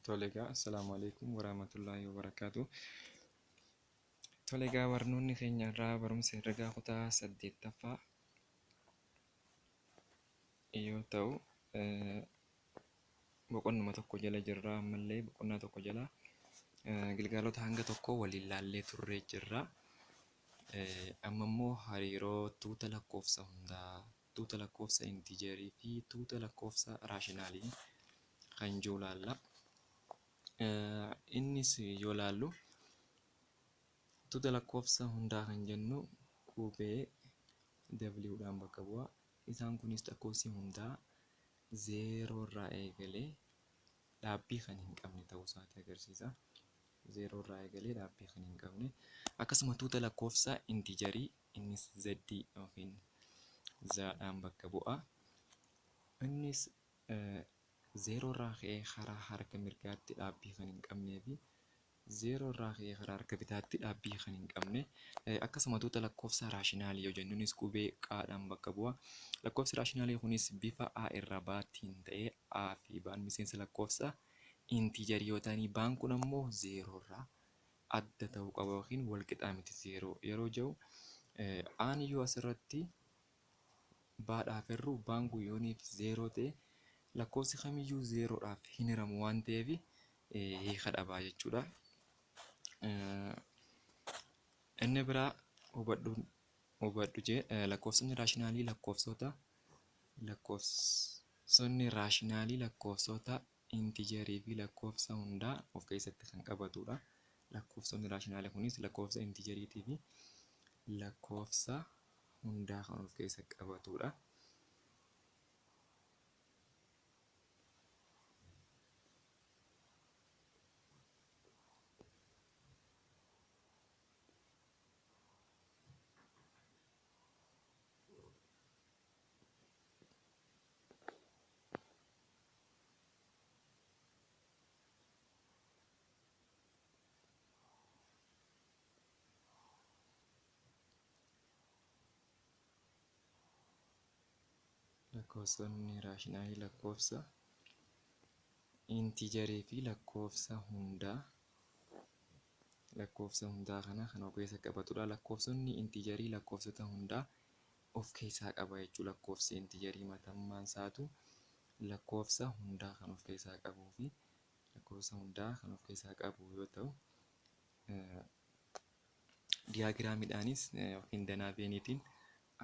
Tole egaa assalaamu alaikum warahmatullaahi wabarakaatu. Tole egaa barnoonni keenya irraa barumsa herregaa kutaa 8ffaa yoo ta'u boqonnuma tokko jala jirra ammallee boqonnaa tokko jala gilgaalota hanga tokko waliin laallee turree jirra. Amma immoo hariiroo tuuta lakkoofsa hundaa, tuuta lakkoofsa intiijerii fi tuuta lakkoofsa raashinaalii kan jiru laalla. Innis yoo laallu tuuta lakkoofsa hundaa kan jennu qubee W dhaan bakka bu'a. Isaan kunis lakkoofsi hundaa 0 irraa eegalee dhaabbii kan hin qabne ta'uu isaati agarsiisa. 0 irraa eegalee dhaabbii kan hin qabne. Akkasuma tuuta lakkoofsa intiijarii innis Z yookiin Z dhaan bakka bu'a. Innis 0 irraa ka'ee karaa harka mirgaatti dhaabbii kan hin qabnee fi 0 irraa ka'ee karaa harka bitaatti dhaabbii kan hin qabne. Akkasuma tuuta lakkoofsa raashinaalii yoo jennuunis qubee qaadhaan bakka bu'a. Lakkoofsi raashinaalii kunis bifa A irraa B'ttiin ta'ee A fi B'n miseensa lakkoofsa intiijarii yoo ta'anii B'n kun ammoo 0 irraa adda ta'uu qaba yookiin wal qixaa miti 0 yeroo jedhu A'n yoo asirratti B'dhaaf hirru B'n kun yooniif 0 ta'e lakkoofsi kamiyyuu 0dhaaf hin hiramu waan ta'eef hiika dhabaa jechuudha. Inni biraa hubadhu hubadhu jee lakkoofsonni raashinaalii lakkoofsota lakkoofsonni raashinaalii lakkoofsota intiijarii fi lakkoofsa hundaa of keessatti kan qabatudha. Lakkoofsonni raashinaalii kunis lakkoofsa intiijariitii fi lakkoofsa hundaa kan of keessatti qabatudha. Lakkoofsonni raashinaalii lakkoofsa intiijarii fi lakkoofsa hundaa lakkoofsa hundaa kana kan of keessa qabatudha. Lakkoofsonni intiijarii lakkoofsota hundaa of keessaa qaba jechuudha. Lakkoofsi intiijarii matammaan isaatu lakkoofsa hundaa kan of keessaa qabuu fi lakkoofsa hundaa kan of keessaa qabu yoo ta'u diyaagiraamiidhaanis yookiin danaa veeniitiin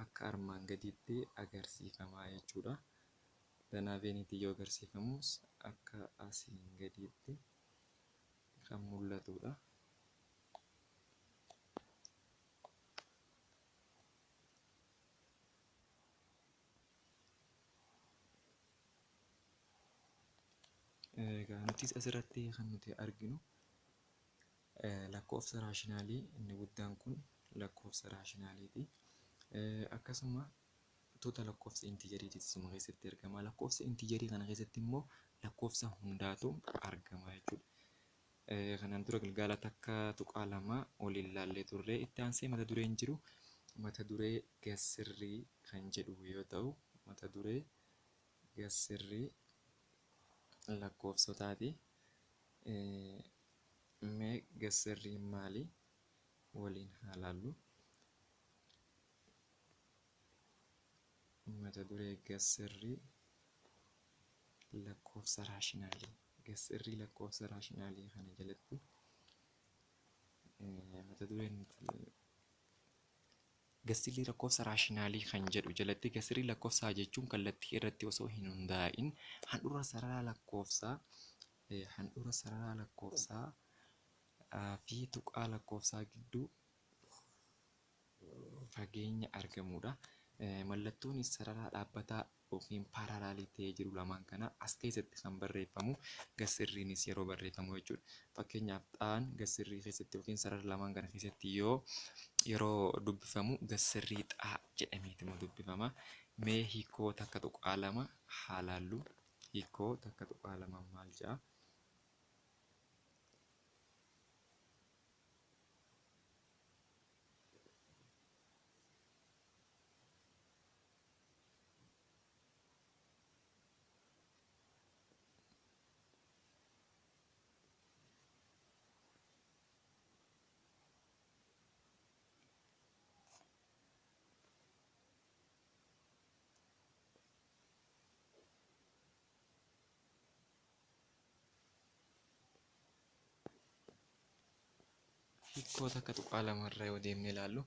akka armaan gadiitti agarsiifama jechuudha. Danaa veeniitiin yoo agarsiifamus akka asiin gadiitti kan mul'atudha. Egaa nutis asirratti kan nuti arginu lakkoofsa raashinaalii inni guddaan kun lakkoofsa raashinaaliiti. Akkasuma tuuta lakkoofsa intiijariitis isuma keessatti argama. Lakkoofsa intiijarii kana keessatti immoo lakkoofsa hundaatu argama jechuudha. Kanaan dura gilgaala takka tuqaa lama waliin laallee turre. Itti aansee mata dureen jiru mata duree gassirrii kan jedhu yoo ta'u mata duree gassirrii lakkoofsotaati. Mee gassirriin maali? Waliin haa laallu. Mata duree gassirrii lakkoofsa raashinaalii. Gassirrii lakkoofsa raashinaalii kana jalatti mata dureen gassirrii lakkoofsa raashinaalii kan jedhu jalatti gassirrii lakkoofsaa jechuun kallattii irratti osoo hin hundaa'in handhuura sararaa lakkoofsaa handhuura sararaa lakkoofsaa fi tuqaa lakkoofsaa gidduu fageenya argamudha. Mallattoon sararaa dhaabbataa yookiin paaralaalii ta'ee jiru lamaan kana as keessatti kan barreeffamu gassirriinis yeroo barreeffamu jechuudha. Fakkeenyaaf xaan gassirrii keessatti yookiin sarara lamaan kana keessatti yoo yeroo dubbifamu gassirrii xaa jedhameetuma dubbifama. Mee hiikoo takka tuqaa lama haa laallu. Hiikoo takka tuqaa lama maal jedha? Hiikoo 1.2 irra yoo deemnee ilaallu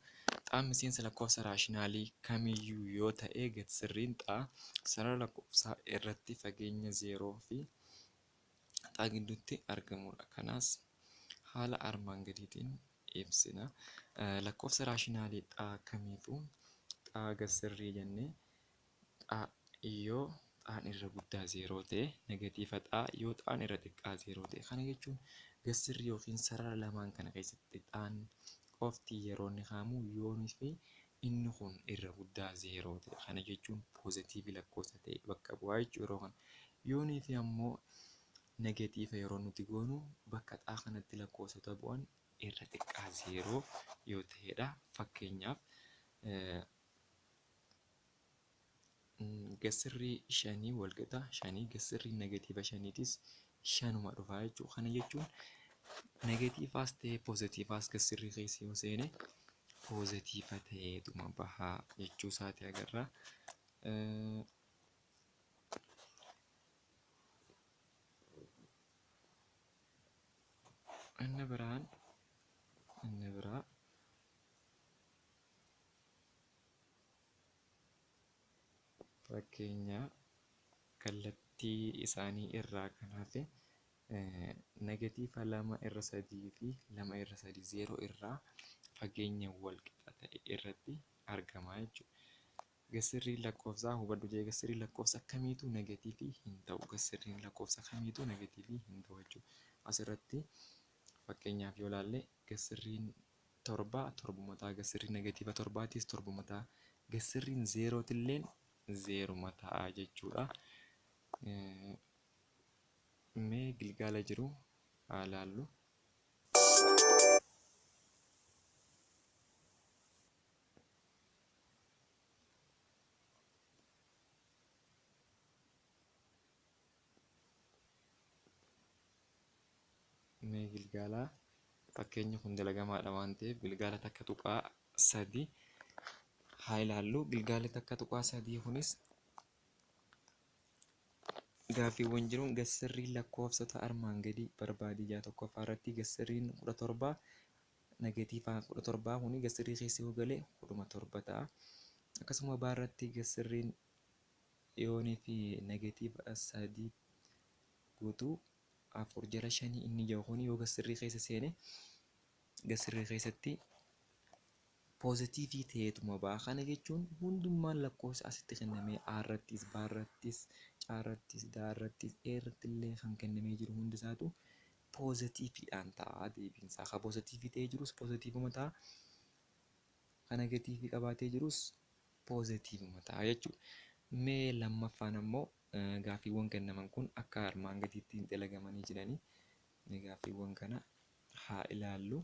xaan miseensa lakkoofsa raashinaalii kamiyyuu yoo ta'e gad-sirriin xaa sarara lakkoofsaa irratti fageenya 0 fi xaa gidduutti argamudha. Kanaas haala armaan gadiitiin ibsina. Lakkoofsa raashinaalii xaa kamiifuu xaa gad-sirrii jennee xaa yoo xaan irra guddaa 0 ta'e negatiiva xaa yoo xaan irra xiqqaa 0 ta'e. Kana jechuun gad-sirrii yookiin sarara lamaan kana keessatti xaan qofti yeroo inni kaamu yoonii fi inni kun irra guddaa 0 ta'e. Kana jechuun poozitiivii lakkoofsa ta'e bakka bu'aa jechuudha yeroo kana. Yoonii fi ammoo negatiiva yeroo nuti goonu bakka xaa kanatti lakkoofsota bu'an irra xiqqaa 0 yoo ta'edha. Fakkeenyaaf gad-sirrii 5 walqixa 5 gad-sirrii negatiiva 5tis 5 dhufaa jechuudha. Kana jechuun negatiivaas ta'e poozitiivaas gad-sirrii keessa yoo seene poozitiiva ta'eetuma bahaa jechuu isaati agarra. Inni biraa fakkeenya kallattii isaanii irraa kan hafe negatiiva 2/3 fi 2/3 0 irraa fageenya wal qixa ta'e irratti argama jechuudha. Gad-sirriin lakkoofsaa hubadhu jee gad-sirriin lakkoofsa kamiitu negatiivii hin ta'u. Gad-sirriin lakkoofsa kamiitu negatiivii hin ta'u jechuudha. Asirratti fakkeenyaaf yoo ilaalle gad-sirriin 7 7 ta'a. Gad-sirriin negatiiva 7tis 7 ta'a. Gad-sirriin 0tillee 0 ta'a jechuudha. Mee gilgaala jiru haa ilaallu. Mee gilgaala fakkeenyi kun dalagamaadha waan ta'eef gilgaala 1.3 haa ilaallu. Gilgaalli 1.3 kunis gaaffiiwwan jiruun gad-sirriin lakkoofsota armaan gadii barbaadii jaa. Tokkoffaa irratti gad-sirriin 17 negatiiva 17 kuni gad-sirrii keessa yoo gale 17 ta'a. Akkasuma baa irratti gad-sirriin yoonii fi negatiiva 3 guutuu 4 jala 5 inni jiru kuni yoo gad-sirrii keessa seene gad-sirrii keessatti poozitiivii ta'eetuma ba'a. Kana jechuun hundummaan lakkoofsa asitti kennamee A irrattis, B irrattis, C irrattis, D irrattis, E irratti illee kan kennamee jiru hundi isaatu poozitiiviidhaan ta'a deebiinsaa. Ka poozitiivii ta'ee jirus poozitiivuma ta'a. Ka negatiivii qabaatee jirus poozitiivuma ta'a jechuudha. Mee lammaffaan ammoo gaaffiiwwan kennaman kun akka armaan gadiitti dalagamanii jiranii. Mee gaaffiiwwan kana haa ilaallu.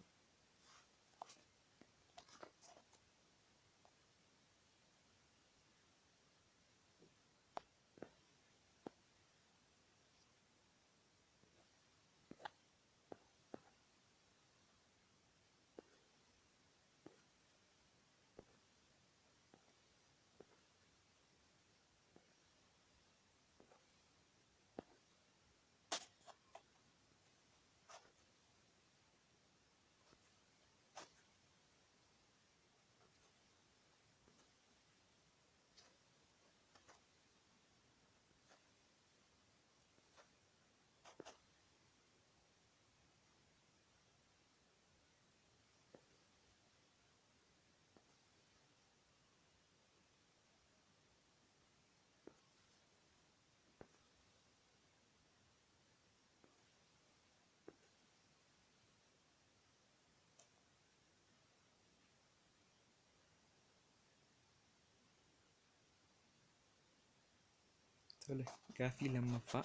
Tole, gaaffii lammaffaa.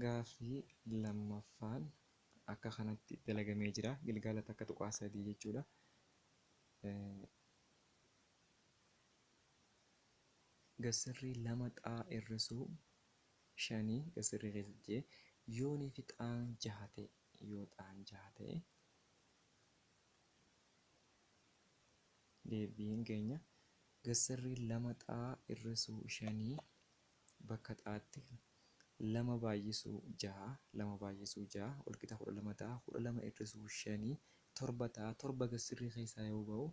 Gaaffii lammaffaan akka kanatti dalagamee jira. Gilgaala 1.3 jechuudha. Gad-sirrii 2 xaa hir'isuu 5 gad-sirrii keessatti jee yoonii fi xaan 6 ta'e yoo xaan 6 ta'e deebiin keenya gad-sirrii 2 xaa hir'isuu 5 bakka xaatti 2 baay'isuu 6 2 baay'isuu 6 walqixa 12 ta'a. 12 hir'isuu 5 Torba ta'a. Torba gasirrii keessaa yoo ba'u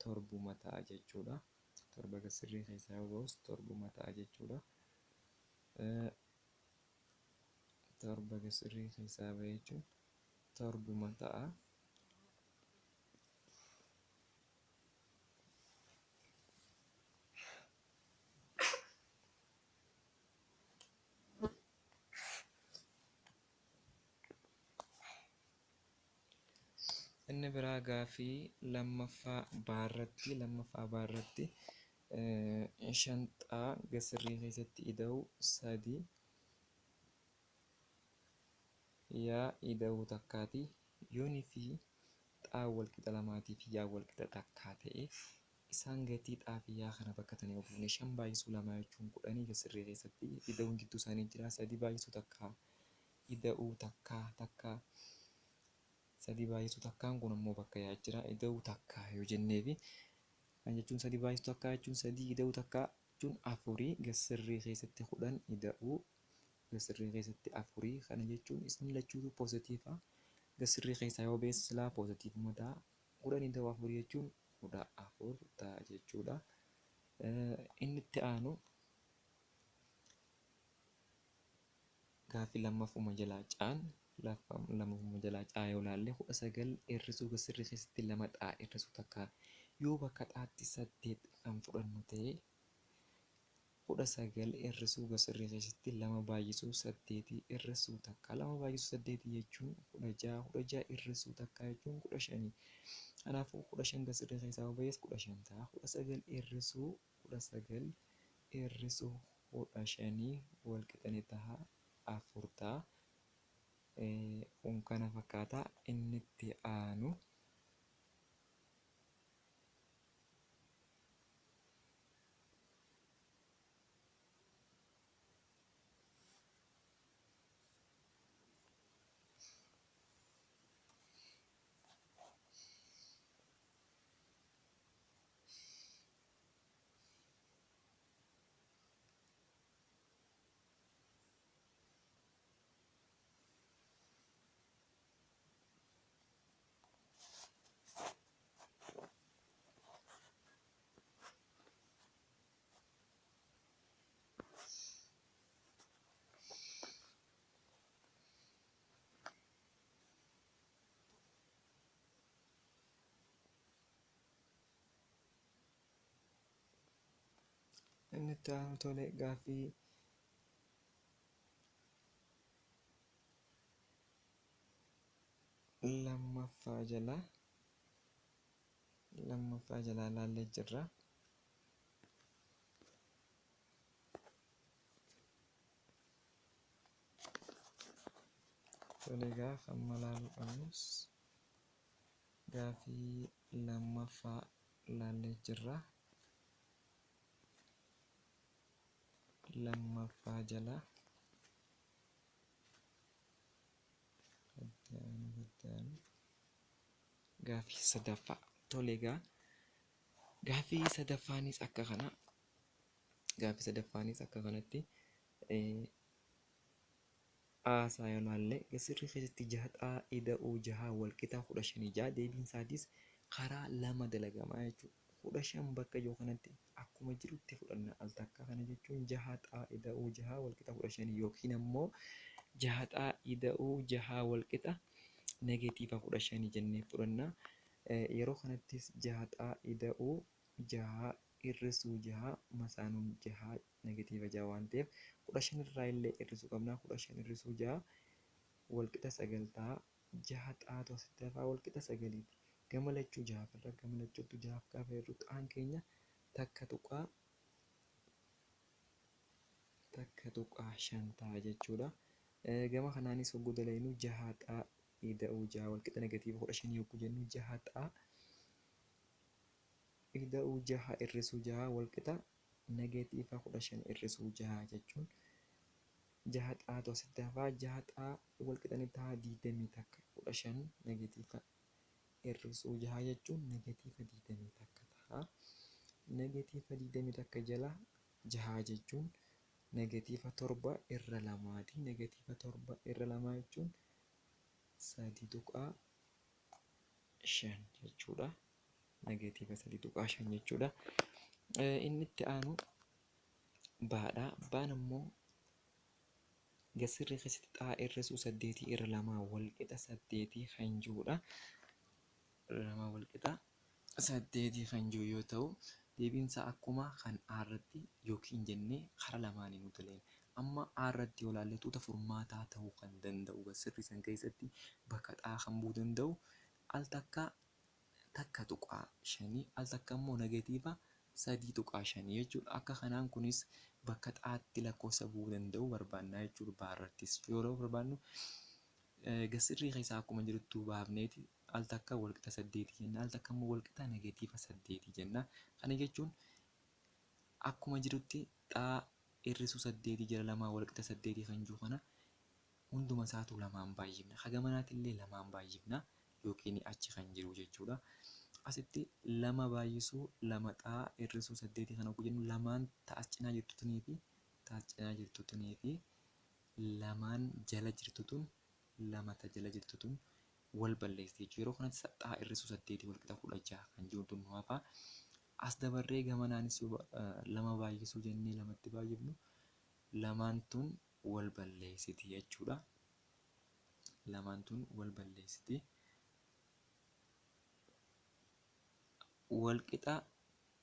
torbuma ta'a jechuudha. Torba gasirrii keessaa yoo ba'us torbuma ta'a jechuudha. Torba gasirrii keessaa ba'e jechuun torbuma ta'a. Inni biraa gaafii lammaffaa baarratti shanxaa gasirrii keessatti ida'u 3 yaa ida'uu takkaati. Yoonii fi xaa walqixa lamaatii fi yaa walqixa takkaa ta'e isaan gatii xaa fi yaa kana bakka tana yoo buufne 5 baay'isuu 2 jechuun 10 gasirrii keessatti ida'uun gidduu isaanii jira. 3 baay'isuu takkaa ida'uu takkaa takkaa 3 baay'isuu takkaan kun ammoo bakka yaa jira. Ida'uu takkaa yoo jennee fi kan jechuun 3 baay'isuu takkaa jechuun 3 ida'uu takkaa jechuun 4 gasirrii keessatti 10 ida'uu gasirrii keessatti 4 kana jechuun isin lachuutu poozitiiva. Gasirrii keessaa yoo bees silaa poozitiivuma ta'a. 10 ida'uu 4 jechuun 14 ta'a jechuudha. Inni itti aanu gaaffii lammaffuma jalaa caan lammaffuma jalaa caa yoo ilaalle 19 hir'isuu gasirrii keessatti 2 xaa hir'isuu takkaa yoo bakka xaatti 8 kan fudhannu ta'e 19 hir'isuu gasirrii keessatti 2 baay'isuu 8 hir'isuu takka 2 baay'isuu 8 jechuun 16 16 hir'isuu takka jechuun 15. Kanaafuu 15 gasirrii keessaa yoo ba'es 15 ta'a. 19 hir'isuu 19 hir'isuu 15 wal qixanii ta'a 4 ta'a. Kun kana fakkaata. Inni itti aanu inni itti aanu tole gaaffii lammaffaa jalaa ilaallee jirra. Tole gaafa amma ilaaluu qabnus gaaffii lammaffaa ilaallee jirra. Lammaffaa jalaa gaaffii sadaffaa. Tole egaa gaaffii sadaffaanis akka kana. Gaaffii sadaffaanis akka kanatti aasaa yoo ilaalle gasirrii keessatti 6 xaa ida'uu 6 wal qixa 15 6 deebiin isaatis karaa lama dalagamaa jechuudha. 15 bakka yoo kanatti akkuma jirutti fudhanna al takka kana jechuun 6 xaa ida'uu 6 wal qixa 15 yookiin ammoo 6 xaa ida'uu 6 wal qixa negeetiiva 15 jennee fudhanna. Yeroo kanattis 6 xaa ida'uu 6 hir'isuu 6 masaanuun 6 negeetiiva 6 waan ta'eef 15 irraa illee hir'isuu qabna. 15 hir'isuu 6 wal qixa 9 ta'a. 6 xaatu asitti hafaa wal qixa 9ti. Gama lachuu jahaaf irra gama lachuutu jahaaf gaafa hir'u xaan keenya 1.5 ta'a jechuudha. Gama kanaanis hogguu dalagnu 6 xaa ida'uu 6 wal qixa negatiiva 15 yogguu jennu 6 xaa ida'uu 6 hir'isuu 6 wal qixa negatiiva 15 hir'isuu 6 jechuun 6 xaatu asitti hafaa 6 xaa wal qixa ni ta'a 21 15 negatiiva hir'isuu 6 jechuun negatiiva 21 ta'a. Negatiiva 21 jala 6 jechuun negatiiva 7 irra 2ti. Negatiiva 7 irra 2 jechuun 3.5 5 jechuudha. Negeetiiva 3.5 jechuudha. Inni itti aanu baadha. Baan ammoo gasirrii keessatti xaa hir'isuu 8 irra 2 wal qixa 8 kan jirudha. 2 wal qixa 8 kan jiru yoo ta'u, deebiinsaa akkuma kan A irratti yookiin jennee karaa lamaanii nu toleen. Amma A irratti yoo ilaalle tuuta furmaataa ta'uu kan danda'u gasirrii san keessatti bakka xaa kan bu'uu danda'u al takka 1.5 al takka immoo negeetiiva 3.5 jechuudha. Akka kanaan kunis bakka xaatti lakkoofsa bu'uu danda'u barbaannaa jechuudha. Baarrattis yeroo barbaannu gasirrii keessaa akkuma jiruttu baafneeti al takka walqixa 8 jenna, al takka immoo walqixa negeetiiva 8 jenna. Kana jechuun akkuma jirutti xaa hir'isuu 8 jala 2 walqixa 8 kan jiru kana hunduma isaatu lamaan baay'ifna. Haga manaatillee lamaan baay'ifna yookiin achi kan jiru jechuudha. Asitti 2 baay'isuu 2 xaa hir'isuu 8 kan oguu jennu lamaan taas cinaa jirtu tunii fi taas cinaa jirtu tunii fi lamaan jala jirtu tun lama ta jala jirtu tun wal balleessi jechuudha. Yeroo kanatti xaa hir'isuu 8 wal qixa 16 kan jiru tun nu hafa. As dabarree gamanaanis yoo 2 baay'isuu jennee lamatti baay'ifnu lamaan tun wal balleessiti jechuudha. Lamaan tun wal balleessiti. Wal qixa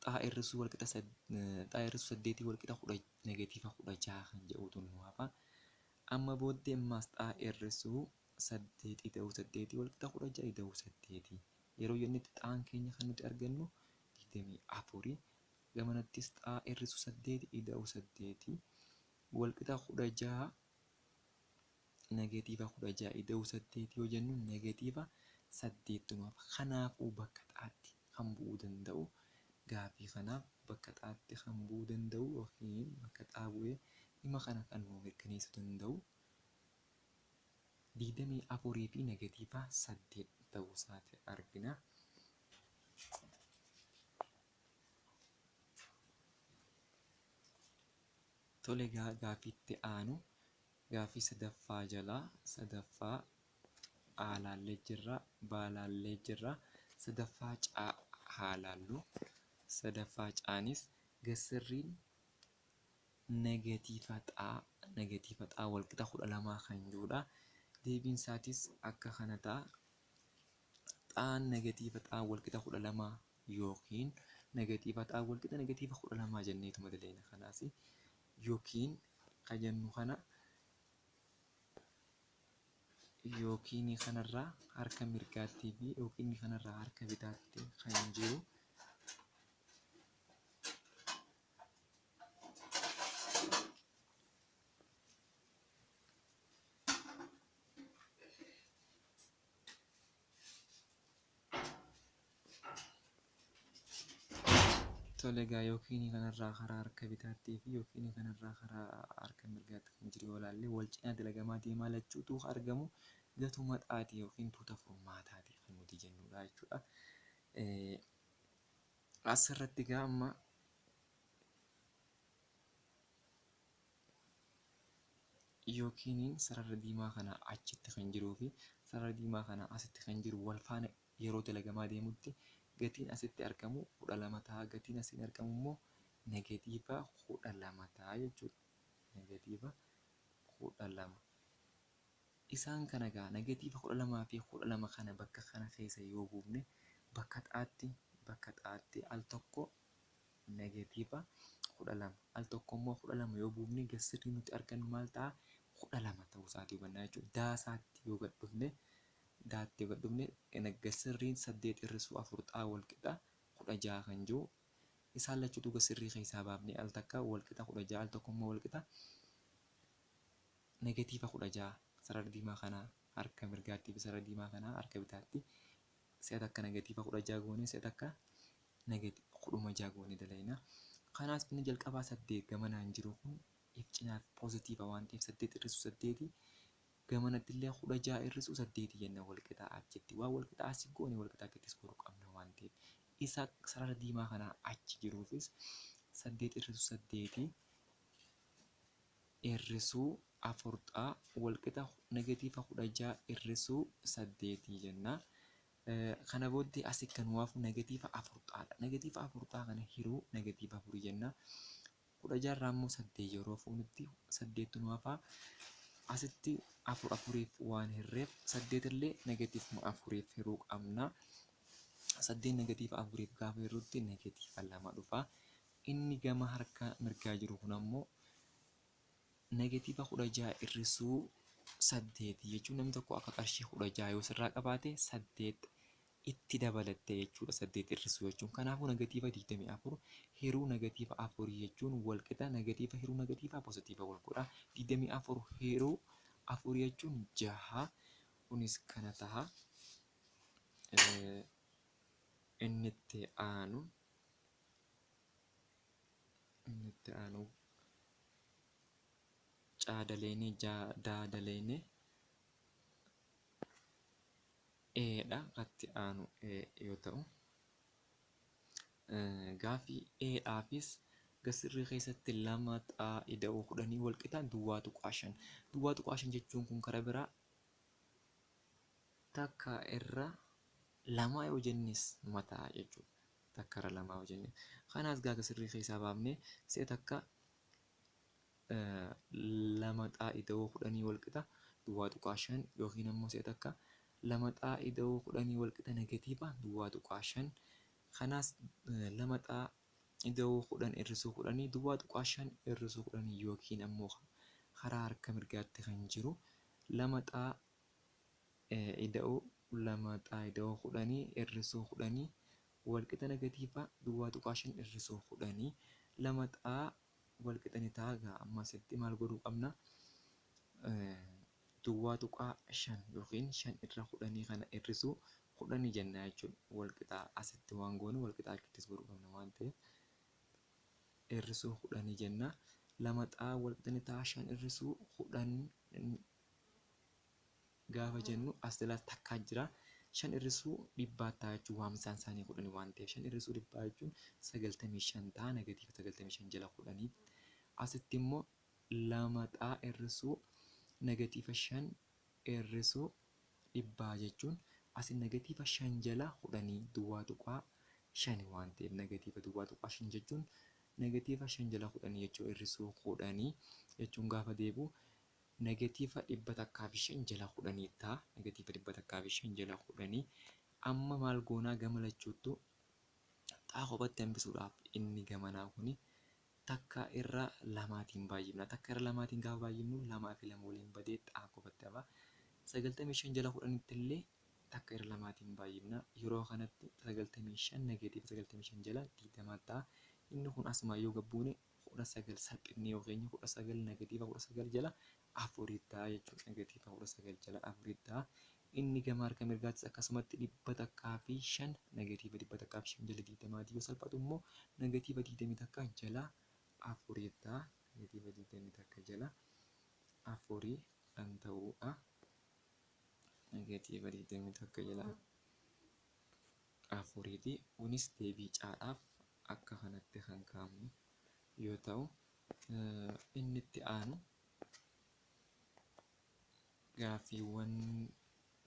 xaa hir'isuu wal qixa xaa hir'isuu 8 wal qixa kudha negeetiiva 16 kan jedhutu nu hafa. Amma booddee ammaas xaa hir'isuu 8 ida'uu 8 wal qixa 16 ida'uu 8. Yeroo jennutti xaan keenya kan nuti argannu 24. Gamanattis xaa hir'isuu 8 ida'uu 8 wal qixa 16 negeetiiva 16 ida'uu 8 yoo jennu negeetiiva 8 nu hafa. Kanaafuu bakka xaatti kan bu'uu danda'u gaafii kanaaf bakka xaatti kan bu'uu danda'u yookiin bakka xaa bu'ee dhimma kana kan nu mirkaneessuu danda'u 24 fi negeetiiva 8 ta'uu isaati argina. Tole gaafiitti aanu gaafii sadaffaa jalaa sadaffaa A laallee jirra, B laallee jirra, sadaffaa C haa laallu. Sadaffaa Caanis gasirriin negeetiiva xaa negeetiiva xaa wal qixa 12 kan jirudha. Deebiin isaatis akka kana ta'a. Xaan negeetiiva xaa wal qixa 12 yookiin negeetiiva xaa wal qixa negeetiiva 12 jenneetuma daleena. Kanaas yookiin kan jennu kana yookiin kanarraa harka mirgaattii fi yookiin kanarraa harka bitaatti kan jiru Tole egaa yookiin kanarraa karaa harka bitaattii fi yookiin kanarraa karaa harka mirgaatti kan jiru yoo ilaalle wal cinaa dalagamaa deemaa lachuutu argamu gatuma xaati yookiin tuuta furmaataati kan nuti jennudha jechuudha. Asirratti egaa amma yookiin sarara diimaa kana achitti kan jiruu fi sarara diimaa kana asitti kan jiru wal faana yeroo dalagamaa deemutti gatiin asitti argamu 12 ta'a. Gatiin asiin argamu immoo negeetiiva 12 ta'a jechuudha. Negeetiiva 12. Isaan kana egaa negeetiiva 12 fi 12 kana bakka kana keessa yoo buufne bakka xaatti al tokko negeetiiva 12 al tokko immoo 12 yoo buufne gasirri nuti argannu maal ta'a? 12 ta'uu isaatii hubannaa jechuudha. Daasaatti yoo gad dhufne daatti yoo gad dhufne gasirriin 8 hir'isuu 4 xaa wal qixa 16 kan jiru isaan lachuutu gasirrii keessaa baafne al takka wal qixa 16 al tokko immoo wal qixa negeetiiva 16 sarara diimaa kana harka mirgaattii fi sarara diimaa kana harka bitaatti si'a takka negeetiiva 16 goone si'a takka 16 goone dalayna. Kanaas inni jalqabaa 8 gamanaan jiru kun if cinaaf poozitiiva waan ta'eef 8 hir'isuu 8 gamanatti illee 16 hir'isuu 8 jenna wal qixa achitti. Waan wal qixa asii goone wal qixa akkittis godhuu qabna waan ta'eef. Isa sarara diimaa kanaa achi jiruufis 8 hir'isuu 8 hir'isuu 4 xaa wal qixa negeetiiva 16 hir'isuu 8 jenna. Kana booddee asii kan waafu negatiiva 4 xaadha. Negatiiva 4 xaa kana hiruu negatiiva 4 jenna. 16 irraa immoo 8 yeroo fuunutti 8 nu hafaa. Asitti 4 afuriif waan hirreef 8 illee negatiivuma 4f hiruu qabna. 8 negatiiva 4f gaafa hirrutti negatiiva 2 dhufa. Inni gama harka mirgaa jiru kun ammoo negatiiva 16 hir'isuu 8 jechuun namni tokko akka qarshii 16 yoo sirraa qabaate 8 itti dabalatte jechuudha. 8 hir'isuu jechuun. Kanaafuu negatiiva 24 hiruu negatiiva 4 jechuun wal qixa negatiiva hiruu negatiiva pozitiiva wal godha. 24 hiruu 4 jechuun 6. Kunis kana taha. Inni itti aanu caadaleenee daadaleenee eedha. Katti aanu e yoo ta'u gaafii eedhaafis gasirrii keessatti 2 xaa ida'uu 10 wal qixa 0.5. 0.5 jechuun kun karaa biraa takka irra 2 yoo jennes mataa jechuudha. Takka irra 2 yoo jenne. Kanaas gaafa sirrii keessaa baafnee si'a takka 2 xaa ida'uu 10 wal qixa 0.5 yookiin ammoo si'a takka 2 xaa ida'uu 10 wal qixa negatiiva 0.5. Kanaas 2 xaa ida'uu 10 hir'isuu 10 0.5 hir'isuu 10 yookiin ammoo karaa harka mirgaatti kan jiru 2 xaa ida'uu 2 xaa ida'uu 10 hir'isuu 10 wal qixa negatiiva 0.5 hir'isuu 10 2 xaa wal qixa ni ta'a. Egaa amma asitti maal godhuu qabna? 0.5 yookiin 5 irra 10 kana hir'isuu 10 jenna jechuudha. Wal qixa asitti waan goonu wal qixa akkittis godhuu qabna waan ta'eef hir'isuu 10 jenna. 2 xaa wal qixa ni ta'a 5 hir'isuu 10 gaafa jennu as jalaas takkaa jira. 5 hir'isuu 100 ta'a jechuun waamsaan isaanii 10 waan ta'eef 5 hir'isuu 100 jechuun 95 ta'a. Negatiiva 95 jala 10. Asitti immoo 2 xaa hir'isuu negatiiva 5 hir'isuu 100 jechuun asi negatiiva 5 jala 10 0.5 waan ta'eef negatiiva 0.5 jechuun negatiiva 5 jala 10 jechuun hir'isuu 10 jechuun gaafa deebi'u negatiiva 105 jala 10 ta'a. Negatiiva 105 jala 10. Amma maal goonaa gama lachuuttu xaa kophatti hambisuudhaaf inni gamanaa kuni takka irra 2tiin baay'ifna. Takka irra 2tiin gaafa baay'ifnu 2 fi 2 waliin badee xaa kophatti hafa. 95 jala 10tti illee takka irra 2tiin baay'ifna. Yeroo kanatti 95 negatiiva 95 jala 20 ta'a. Inni kun asuma yoo gabbuune 19 salphifnee yoo keenya 19 negatiiva 19 jala 4 ta'a jechuudha. Negatiiva 19 jala 4 ta'a. Inni gama harka mirgaattis akkasumatti 105 negatiiva 105 jala 20 yoo salphatu immoo negatiiva 21 jala 4 ta'a. Negatiiva 21 jala 4 kan ta'udha. Negatiiva 21 jala 4ti. Kunis deebii caadhaaf akka kanatti kan kaa'amu yoo ta'u inni itti aanu gaaffiiwwan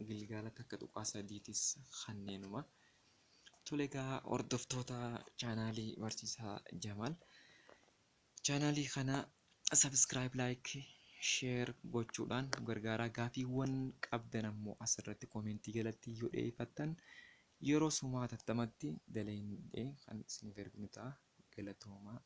gilgaala takka tuqaa sadiitis kanneenuma. Tole egaa hordoftoota chaanaalii Barsiisaa Jamaal. Chaanaalii kana subscribe, like, share gochuudhaan gargaaraa. Gaaffiiwwan qabdan ammoo asirratti koomentii jalatti yoo dhiyeeffattan yeroo sumaa tattamatti dalagnee kan isiniif erginu ta'a. Galatoomaa.